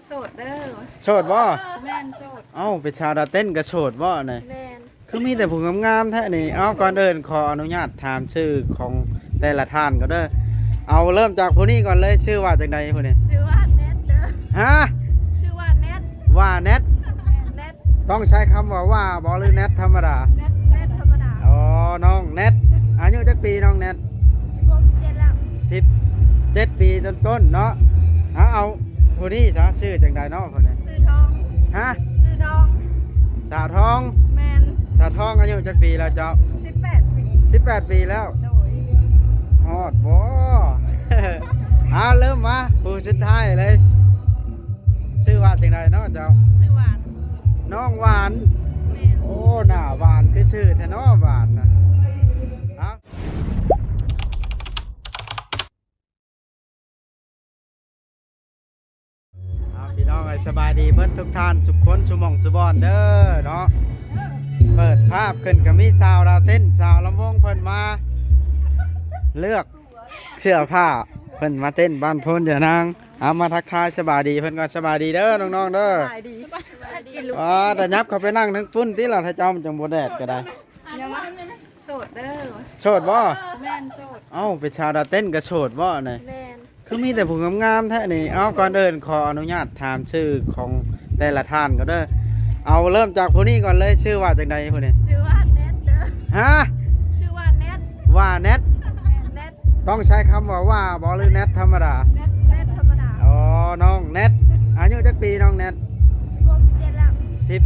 ໂສດເດີ. ໂສດບໍ່? ແມ່ນໂສດ. ເອົ້າ ເປັນຊາວດາວເຕັ້ນກໍໂສດບໍ່ນີ້? ແມ່ນ. ຄືມີແຕ່ຜູ້ງາມໆແທ້ນີ້. ເອົາ ກ່ອນອື່ນຂໍອະນຸຍາດຖາມຊື່ຂອງແຕ່ລະທ່ານກ່ອນເດີ. ເອົາ ເລີ່ມຈາກຜູ້ນີ້ກ່ອນເລີຍ. ຊື່ວ່າຈັ່ງໃດຜູ້ນີ້? ຊື່ວ່າແນັດເດີ. ຮະ? ຊື່ວ່າແນັດ. ວ່າແນັດ? ແນັດ. ຕ້ອງໃຊ້ຄຳວ່າ ວ່າບໍ່ ຫຼື ແນັດທຳມະດາ? ແນັດ ແນັດທຳມະດາ. ອໍ ນ້ອງແນັດ. ອາຍຸຈັກປີນ້ອງແນັດ? ສິບຫົກ ສິບເຈັດແລ້ວ. ສິບເຈັດປີຕົ້ນໆເນາະ. ເອົາ ເອົາ ຜູ້ນີ້ຊະ ຊື່ຈັ່ງໃດເນາະຜູ້ນີ້? ຊື່ທອງ. ຮະ? ຊື່ທອງ. ສາວທອງ? ແມ່ນ. ສາວທອງອາຍຸຈັກປີແລ້ວເຈົ້າ? ສິບແປດປີ. ສິບແປດປີແລ້ວ? ໂດຍ. ຮອດບໍ່? ເອົາ ເລີ່ມມາຜູ້ສຸດທ້າຍເລີຍ. ຊື່ວ່າຈັ່ງໃດເນາະເຈົ້າ? ຊື່ຫວານ. ນ້ອງຫວານ? ແມ່ນ. ໂອ້ ໜ້າຫວານຄືຊື່ແທ້ເນາະ ຫວານນະ. ເອົາ ເອົາ ພີ່ນ້ອງເອີຍ ສະບາຍດີເບິດທຸກທ່ານ ທຸກຄົນ ສູ່ໝ່ອງສູ່ບ່ອນເດີເນາະ. ເປີດພາບຂຶ້ນກໍມີສາວລາວເຕັ້ນ ສາວລຳວົງ ເພິ່ນມາເລືອກເສື້ອຜ້າ ເພິ່ນມາເຕັ້ນບ້ານໂພນຍານາງ. ເອົາ ມາທັກທາຍສະບາຍດີເພິ່ນກ່ອນ. ສະບາຍດີເດີນ້ອງໆເດີ. ສະບາຍດີ. ສະບາຍດີ. ອໍ ແຕ່ຫຍັບເຂົ້າໄປນັ່ງທາງພຸ້ນຕິລະ ຖ້າເຈົ້າມັນຈັ່ງບໍ່ແດດກໍໄດ້. ໂສດເດີ. ໂສດບໍ່? ແມ່ນໂສດ. ເອົ້າ ເປັນຊາວດາວເຕັ້ນກໍໂສດບໍ່ນີ້? ແມ່ນ. ຄືມີແຕ່ຜູ້ງາມໆແທ້ນີ້. ເອົາ ກ່ອນອື່ນຂໍອະນຸຍາດຖາມຊື່ຂອງແຕ່ລະທ່ານກ່ອນເດີ. ເອົາ ເລີ່ມຈາກຜູ້ນີ້ກ່ອນເລີຍ. ຊື່ວ່າຈັ່ງໃດຜູ້ນີ້? ຊື່ວ່າແນັດເດີ. ຮະ? ຊື່ວ່າແນັດ. ວ່າແນັດ? ແນັດ. ຕ້ອງໃຊ້ຄຳວ່າ ວ່າບໍ່ ຫຼື ແນັດທຳມະດາ? ແນັດ ແນັດທຳມະດາ. ອໍ ນ້ອງແນັດ. ອາຍຸຈັກປີນ້ອງແນັດ? ສິບຫົກ ສິບເຈັດແລ້ວ. ສິບ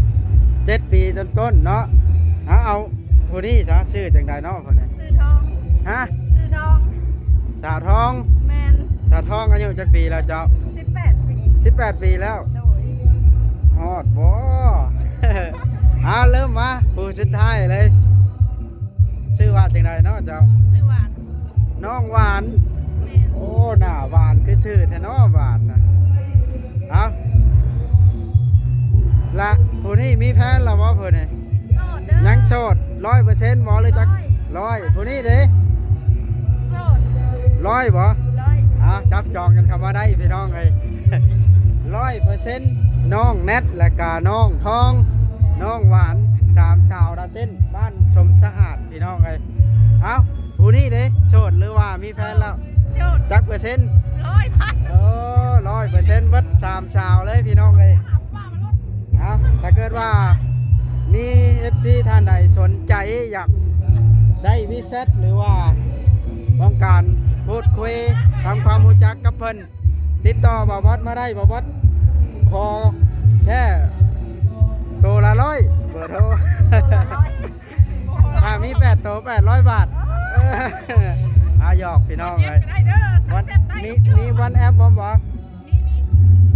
ເຈັດປີຕົ້ນໆເນາະ. ເອົາ ເອົາ ຜູ້ນີ້ຊະ ຊື່ຈັ່ງໃດເນາະຜູ້ນີ້? ຊື່ທອງ. ຮະ? ຊື່ທອງ. ສາວທອງ? ແມ່ນ. ສາວທອງອາຍຸຈັກປີແລ້ວເຈົ້າ? ສິບແປດປີ. ສິບແປດປີແລ້ວ? ໂດຍ. ຮອດບໍ່? ເອົາ ເລີ່ມມາຜູ້ສຸດທ້າຍເລີຍ. ຊື່ວ່າຈັ່ງໃດເນາະເຈົ້າ? ຊື່ຫວານ. ນ້ອງຫວານ? ແມ່ນ. ໂອ້ ໜ້າຫວານຄືຊື່ແທ້ເນາະ ຫວານນະ. ເອົາ ລະຜູ້ນີ້ມີແຟນແລ້ວບໍ່ຜູ້ນີ້? ໂສດເດີ. ຍັງໂສດ ຮ້ອຍເປີເຊັນບໍ່ ຫຼືຈັກ? ຮ້ອຍ. ຮ້ອຍ. ຜູ້ນີ້ເດ້? ໂສດ. ຮ້ອຍບໍ່? ຮ້ອຍ. ເອົາ ຈັບຈອງກັນເຂົ້າມາໄດ້ພີ່ນ້ອງເອີຍ. ຮ້ອຍເປີເຊັນ ນ້ອງແນັດ ແລະກະນ້ອງທອງ ນ້ອງຫວານ ສາມສາວລາເຕັ້ນ ບ້ານຊົມສະອາດ ພີ່ນ້ອງເອີຍ. ເອົ້າ ຜູ້ນີ້ເດ້ ໂສດ ຫຼືວ່າມີແຟນແລ້ວ? ໂສດ. ຈັກເປີເຊັນ? ຮ້ອຍພັນ. ໂອ້ ຮ້ອຍເປີເຊັນ ເບິດສາມສາວເລີຍ ພີ່ນ້ອງເອີຍ. ເອົ້າ ຖ້າເກີດວ່າມີເອັຟຊີທ່ານໃດສົນໃຈຢາກໄດ້ວີແຊັດ ຫຼືວ່າຕ້ອງການພູດຄຸຍ ທຳຄວາມຮູ້ຈັກກັບເພິ່ນ ຕິດຕໍ່ບ່າວບອດມາໄດ້. ບ່າວບອດຂໍແຄ່ໂຕລະຮ້ອຍ ເບີໂທ. ຖ້າມີແປດໂຕ ແປດຮ້ອຍບາດ. ເອີ ອາ ຫຍອກພີ່ນ້ອງເອີຍ. ວັນ ມີ ມີວັນແອັບບໍ່? ມີ ມີ.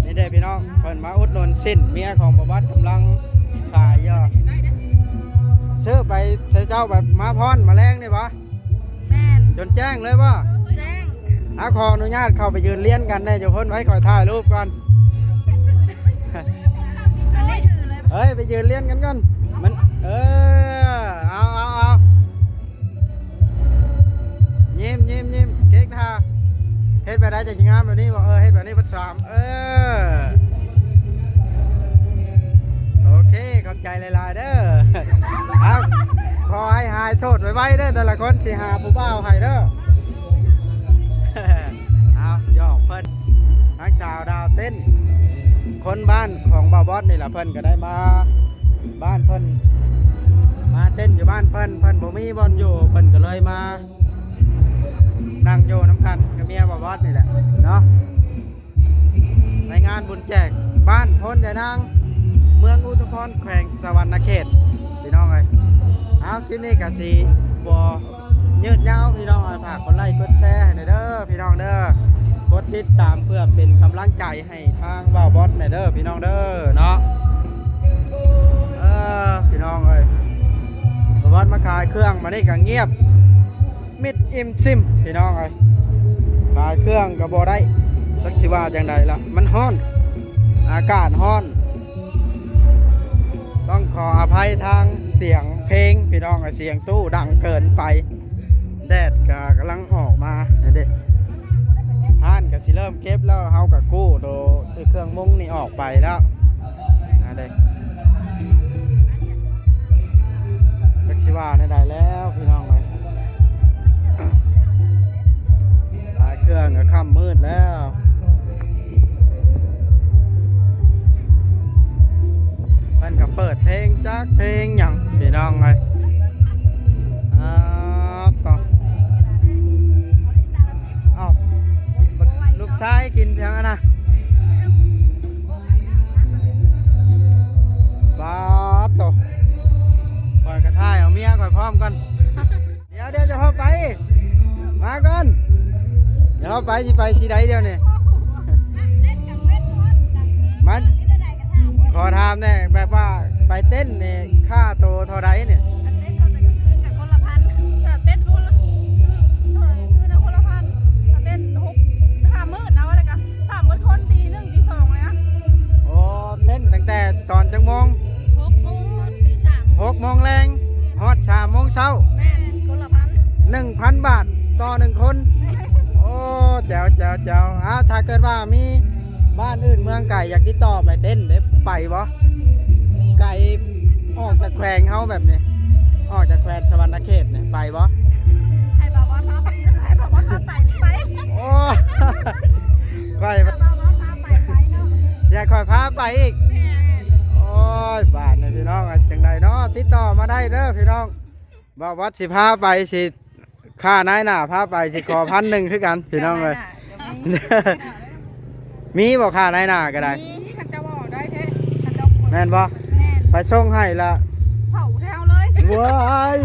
ນີ້ເດ້ພີ່ນ້ອງ ເພິ່ນມາອຸດໜູນຊີ້ນເມຍຂອງບ່າວບອດ ກຳລັງຂາຍຢູ່. ຊື້ໄປໃຫ້ເຈົ້າ ແບບມາພ້ອນມາແລງນີ້ບໍ່? ແມ່ນ. ຈົນແຈ້ງເລີຍບໍ່? ແຈ້ງ. ອາ ຂໍອະນຸຍາດເຂົ້າໄປຢືນລຽນກັນແດ່ຢູ່ພຸ້ນໄວ້ ຂໍຖ່າຍຮູບກ່ອນ. ເອີຍ ໄປຢືນລຽນກັນກ່ອນ. ມັນ ເອີ ເອົາ ເອົາ ເອົາ ຍິ້ມ ຍິ້ມ ຍິ້ມ ເກັກທ່າ. ເຮັດແບບໃດຈັ່ງຊິງາມແບບນີ້ບໍ່? ເອີ ເຮັດແບບນີ້ເບິດສາມ. ເອີ ໂອເຄ ຂອບໃຈຫຼາຍໆເດີ. ເອົາ ຂໍໃຫ້ຫາຍໂສດໄວໆເດີ ແຕ່ລະຄົນ ຊິຫາຜູ້ບ່າວໃຫ້ເດີ. ເອົາ ຫຍອກເພິ່ນ. ທາງສາວດາວເຕັ້ນ ຄົນບ້ານຂອງບ່າວບອດນີ້ລະ ເພິ່ນກໍໄດ້ມາບ້ານເພິ່ນ ມາເຕັ້ນຢູ່ບ້ານເພິ່ນ. ເພິ່ນບໍ່ມີບ່ອນຢູ່ ເພິ່ນກໍເລີຍມາ ນັ່ງຢູ່ນຳກັນກັບເມຍບ່າວບອດນີ້ແຫຼະເນາະ ໃນງານບຸນແຈກບ້ານໂພນຍານາງ ເມືອງອຸທຸມພອນ ແຂວງສະຫວັນນະເຂດ ພີ່ນ້ອງເອີຍ. ເອົາ ຄລິບນີ້ກະຊິບໍ່ຍືດຍາວ ພີ່ນ້ອງເອີຍ. ຝາກກົດໄລ້ກົດແຊໃຫ້ແດ່ເດີ ພີ່ນ້ອງເດີ ກົດຕິດຕາມເພື່ອເປັນກຳລັງໃຈໃຫ້ທາງບ່າວບອດແດ່ເດີ ພີ່ນ້ອງເດີເນາະ. ເອີ ພີ່ນ້ອງເອີຍ ບ່າວບອດມາຂາຍເຄື່ອງ ມານີ້ກະງຽບ ມິດອີ່ມຊິມ ພີ່ນ້ອງເອີຍ. ຂາຍເຄື່ອງກໍບໍ່ໄດ້ ຈັກຊິວ່າຈັ່ງໃດລະ ມັນຮ້ອນ ອາກາດຮ້ອນ. ຕ້ອງຂໍອະໄພທາງສຽງເພງ ພີ່ນ້ອງເອີຍ ສຽງຕູ້ດັງເກີນໄປ. ແດດກໍກຳລັງອອກມາເດ້ ຮ້ານກ ຊິເລີ່ມເກັບແລ້ວ ເຮົາກໍກູ້ໂຕທີ່ເຄື່ອງມຸງນີ້ອອກໄປແລ້ວ ອ່າເດ້ ຈັກຊິວ່າແນວໃດແລ້ວພີ່ນ້ອງເອີຍ ຂາຍເຄື່ອງກໍຄ່ຳມືດແລ້ວ ເພິ່ນກໍເປີດເພງຈັກເພງຫຍັງພີ່ນ້ອງເອີຍ ອ່າ ເອົ້າ ລູກຊາຍກິນຫຍັງຫັ້ນນະ ປາດໂທ້ ຂ້ອຍກໍຖ່າຍເອົາເມຍຂ້ອຍພ້ອມກ່ອນ ດຽວ ດຽວຈະພາໄປ ມາກ່ອນ ດຽວພາໄປ ຊິໄປຊິໃດດຽວນີ້ ມາ ຂໍຖາມແດ່ ແບບວ່າໄປເຕັ້ນນີ້ ຄ່າໂຕເທົ່າໃດນີ້? ເຕັ້ນເທົ່າໃດກໍຄືກັນ ຄົນລະພັນ ຖ້າເຕັ້ນຄົນລະ ຄື ເທົ່າໃດ ຄືນະ ຄົນລະພັນ ຖ້າເຕັ້ນຫົກ ຫ້າມື້ນະ ວ່າແລ້ວກໍ ສາມເບິດຄົນ ຕີໜຶ່ງ ຕີສອງເລີຍນະ ໂອ້ ເຕັ້ນຕັ້ງແຕ່ຕອນຈັກໂມງ? ຫົກໂມງຮອດຕີສາມ ຫົກໂມງແລງ ຮອດສາມໂມງເຊົ້າ ແມ່ນ ຄົນລະພັນ ໜຶ່ງພັນບາດຕໍ່ໜຶ່ງຄົນ ໂອ້ ແຈ໋ວ ແຈ໋ວ ແຈ໋ວ ອ່າ ຖ້າເກີດວ່າມີບ້ານອື່ນເມືອງໄກ ຢາກຕິດຕໍ່ໄປເຕັ້ນເດ້ ໄປບໍ່? ໄກ ອອກຈາກແຂວງເຮົາແບບນີ້ ອອກຈາກແຂວງສະຫວັນນະເຂດນີ້ ໄປບໍ່? ໃຫ້ບ່າວບອສພາໄປ ໃຫ້ບ່າວບອສພາໄປ ໄປ ໂອ້ ຂ້ອຍ ໃຫ້ບ່າວບອສພາໄປ ໄປເນາະ ຢາກຂ້ອຍພາໄປອີກ ແມ່ນ ໂອ້ຍ ບາດນີ້ພີ່ນ້ອງ ຈັ່ງໃດເນາະ ຕິດຕໍ່ມາໄດ້ເດີພີ່ນ້ອງ ບ່າວບອສຊິພາໄປ ຊິ ຄ່ານາຍໜ້າພາໄປ ຊິຂໍພັນໜຶ່ງຄືກັນພີ່ນ້ອງເອີຍ ມີບໍ່ຄ່ານາຍໜ້າກໍໄດ້? ມີ ຄັນເຈົ້າເວົ້າໄດ້ແທ້ ຄັນເຈົ້າ ແມ່ນບໍ່? ແມ່ນ ໄປສົ່ງໃຫ້ລະ ເຜົາແຖວເລີຍ ເວີ້ຍ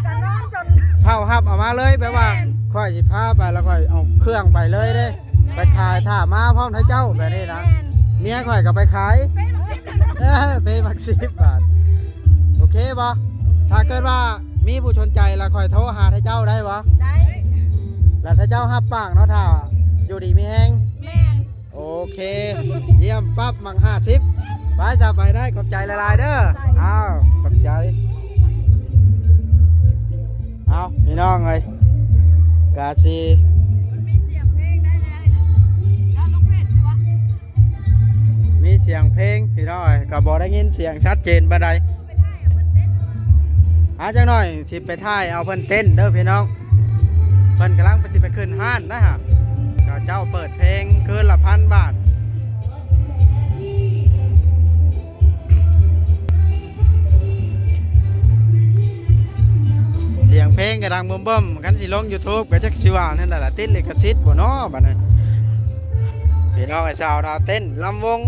ກໍນອນຈົນ ເຜົາຮັບເອົາມາເລີຍ ແບບວ່າ ແມ່ນ ຂ້ອຍຊິພາໄປ ແລ້ວຂ້ອຍເອົາເຄື່ອງໄປເລີຍເດ້ ແມ່ນ ໄປຂາຍຖ້າມາພ້ອມໃຫ້ເຈົ້າ ແບບນີ້ນະ ແມ່ນ ເມຍຂ້ອຍກໍໄປຂາຍ ເປັນ ເອີ ເປບັກສິບບາດ ໂອເຄບໍ່? ຖ້າເກີດວ່າມີຜູ້ສົນໃຈລະຂ້ອຍໂທຫາໃຫ້ເຈົ້າໄດ້ບໍ່? ໄດ້ ລະຖ້າເຈົ້າຮັບປາກເນາະ ຖ້າຢູ່ດີມີແຮງ ແມ່ນ ໂອເຄ ຢ້ຽມປັບ ມັກຫ້າສິບ ໄປ ຈະໄປໄດ້ ຂອບໃຈຫຼາຍໆເດີ ອ້າວ ຂອບໃຈ ເອົາ ພີ່ນ້ອງເອີຍ ກະຊິ ມັນມີສຽງເພງໄດ້ແລ້ວ ແລ້ວລົງເພງຊິວະ ມີສຽງເພງພີ່ນ້ອງເອີຍ ກໍບໍ່ໄດ້ຍິນສຽງຊັດເຈນປານໃດ ອາ ຈັກໜ້ອຍຊິໄປຖ່າຍເອົາເພິ່ນເຕັ້ນເດີພີ່ນ້ອງ ເພິ່ນກຳລັງຊິໄປຂຶ້ນຮ້ານນະຮະ ເຂົາເຈົ້າເປີດເພງຄືນລະພັນບາດ ສຽງເພງກໍດັງເບິ່ມໆ ຄັນຊິລົງຢູທູບກໍຈັກຊິວ່າແນວໃດລະ ຕິດລິຂະສິດບໍ່ເນາະບາດນີ້ ພີ່ນ້ອງ ຊາວດາວເຕັ້ນລຳວົງ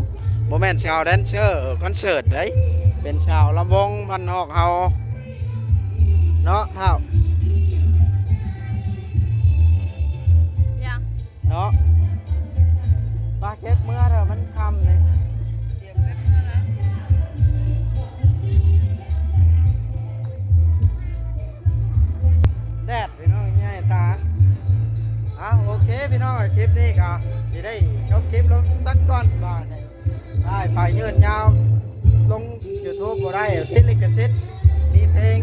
ບໍ່ແມ່ນຊາວແດນເຊີຄອນເສີດເດ້ ເປັນຊາວລຳວົງບ້ານນອກເຮົາເນາະ ທ້າວ ເນາະ ປາເກັບເມືອເດີ້ ມັນຄ່ຳເດ້ ແດດພີ່ນ້ອງ ໃຫຍ່ຕາ ເອົາ ໂອເຄພີ່ນ້ອງ ຄລິບນີ້ກໍຊິໄດ້ຈົບຄລິບລົງສັກກ່ອນ ບາດນີ້ ໄດ້ໄປຍືດຍາວລົງຢູທູບບໍ່ໄດ້ ຕິດລິຂະສິດ ມີເພງ